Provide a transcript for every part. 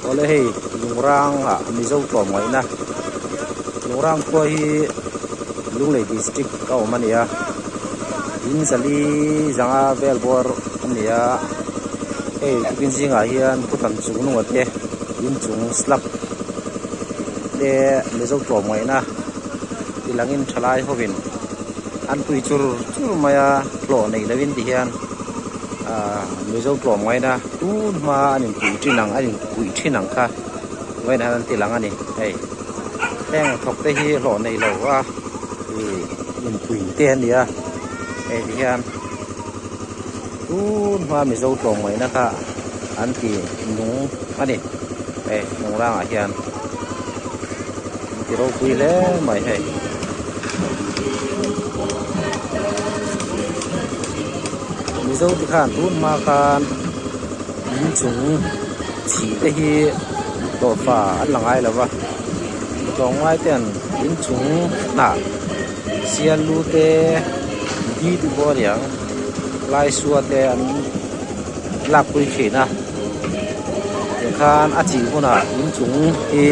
Awle hei Lungrang ah Mizo tlawmngaihna Lungrang khua hi Lunglei district a awm a ni a in zali zanga vel bawr a ni a hei tukin zingah hian khutan chung nunga te inchung slab te Mizo tlawmngaihna ti langin thalai hovin an pui chur chur mai a hlawh nei lovin ti hian ahh Mizo tlawmngaihna tun hma an inpui thin ang an inpuih thin ang kha vawiin hian an ti lang a ni hei heng thawk te hi hlawh nei lo a ih inpui te an ni a hei ti hian tun hma Mizo tlawmngaihna kha an ti nung a ni hei nung rangah hian an ti ropui hle mai hei. Mizo te khan tun hma khan inchung chhih te hi tawrhfa an la ngai lo va tlawmngai ten inchung hnah sial lu te di te pawh a niang laisua te an lakpui thin a tikhan a chih hunah inchung hi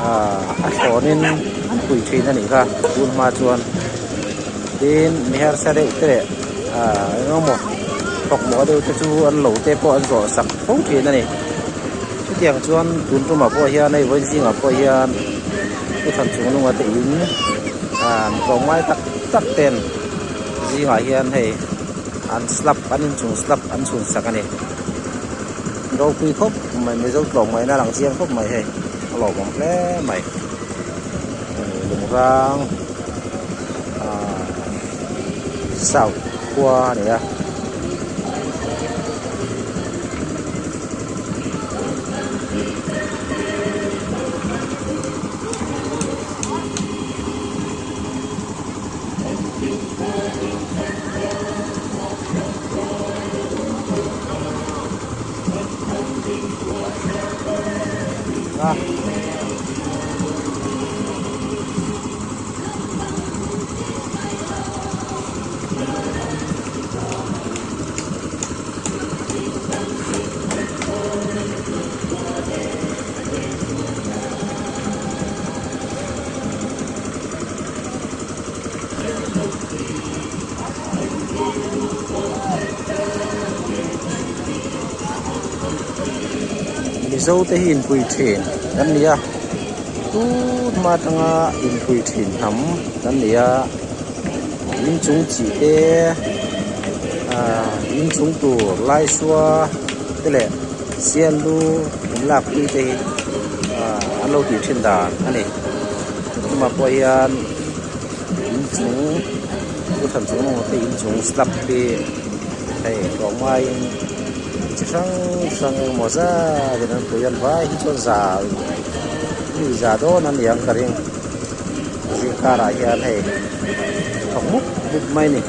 ahh a thlawnin an pui thin a nih kha tun hma chuan tin mi harsa deuh te leh ahh eng emaw thawk mawh deuh te chu an lo te pawh an zawh sak fo thin a ni chutiang chuan tun tumah pawh hian hei vawiin zingah pawh hian pu Thanchungnunga te in ahh tlawmngai tak tak ten zingah hian hei an slab an inchung slab an chhun sak a ni ropui khawp mai mizo tlawmngaihna a lang chiang khawp mai hei a lawmawm hle mai lungrang ahh south khua a ni a. Mizo te hi inpui thin kan ni a tun hma atanga inpui thin hnam kan ni a inchung chi te ahh inchung tur laisua te leh sial lu in lak pui te hi ahh an lo tih thin dan a ni tunah pawh hian. Inchung pu than chung emaw te inchung slab hi hei tlawmngaiin chi hrang hrang engemaw zat in an pui a an vai hi chuan za mi za dawn a ni ang ka ring zingkarah hian hei thawk mup mup mai a ni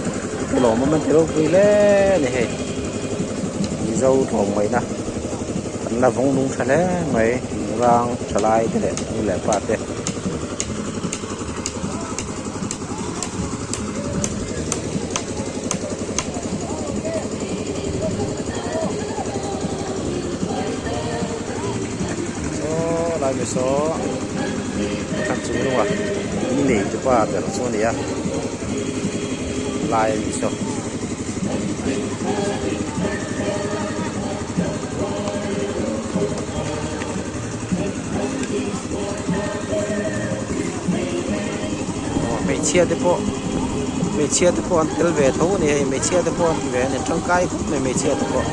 lawmawm an ti ropui hle a ni hei mizo tlawmngaihna an la vawng nung tha hle mai rang thalai te leh nu leh pa te. Saw lai mai saw thlan chung hnungah in nei te pa ber chu a ni a lai a nih saw. Hmeichhia te pawh hmeichhia te pawh an tel ve tho a ni hei hmeichhia te pawh an ti ve a ni tangkai khawp mai hmeichhia te pawh.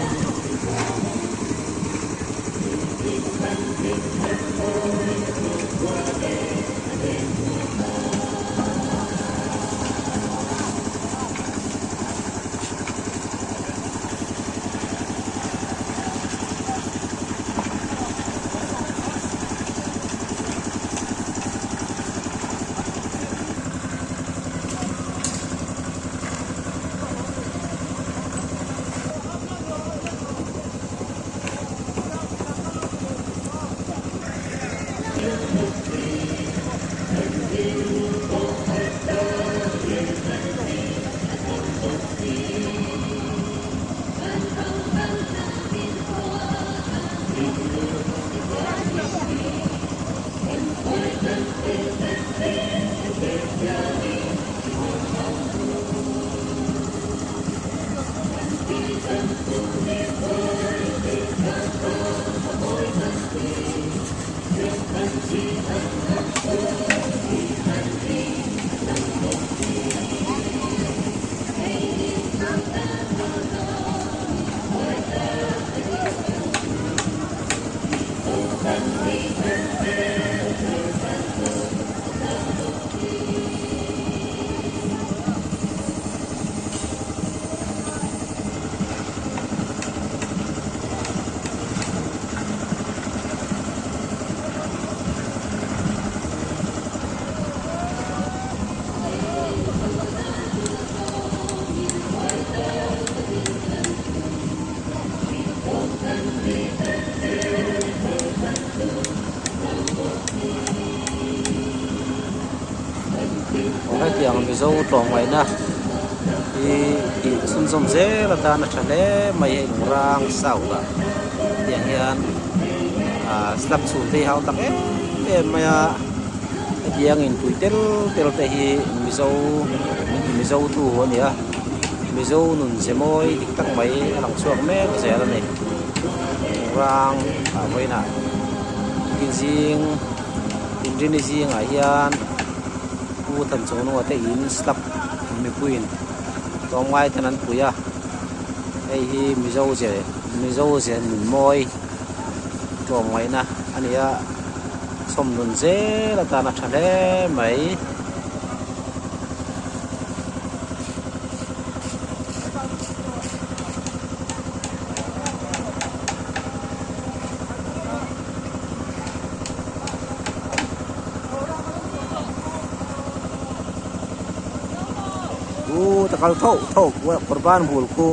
Hetiang Mizo tlawmngaihna hi tih chhunzawm zel atan a tha hle mai hei Lungrang South ah tiang hian ah slab chhun te hi hau tak em em mai a hetiang inpui tel tel te hi Mizo min ti Mizo tu a ni a Mizo nun ze mawi dik tak mai a lang chhuak mek zel a ni Lungrang ah vawiinah zing Inrini zingah hian Pu Thanchungnua te in slab mipuiin tlawmngai ten an pui a, hei hi Mizo ze Mizo ze nun mawi tlawmngaihna a ni a, chhawm nun zel atan a tha hle mai. U ta kal tho tho kawr ban bul khu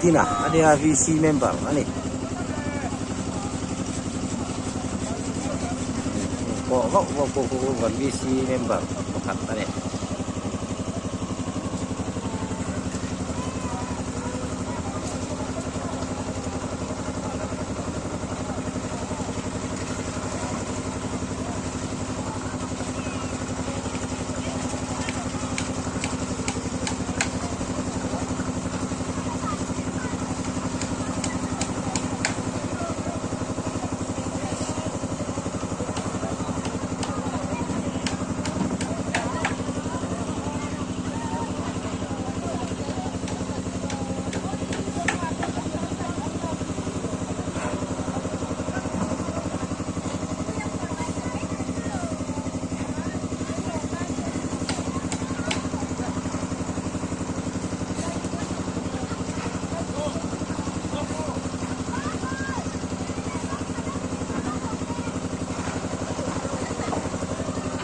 dina ania vc member ani pawh vauh vauh pawh khu kan vc member pakhat ani.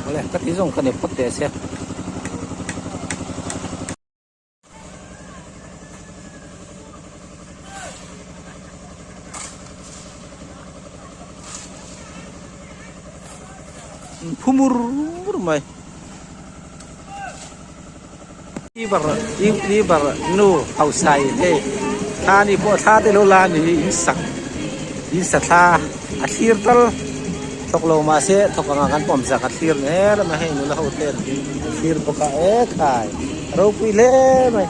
Awle ka ti zawng ka ni phawt teh se. Phu mur mur mai bar bar nu hausa in hei thla ni pawh thla te lo la ni hi in sak in sa thla a thlir tal thawk lo mahse thawk anga kan pawm zak a thlir hle a hei nula ho ten a thlir bawk a e khai ropui hle mai.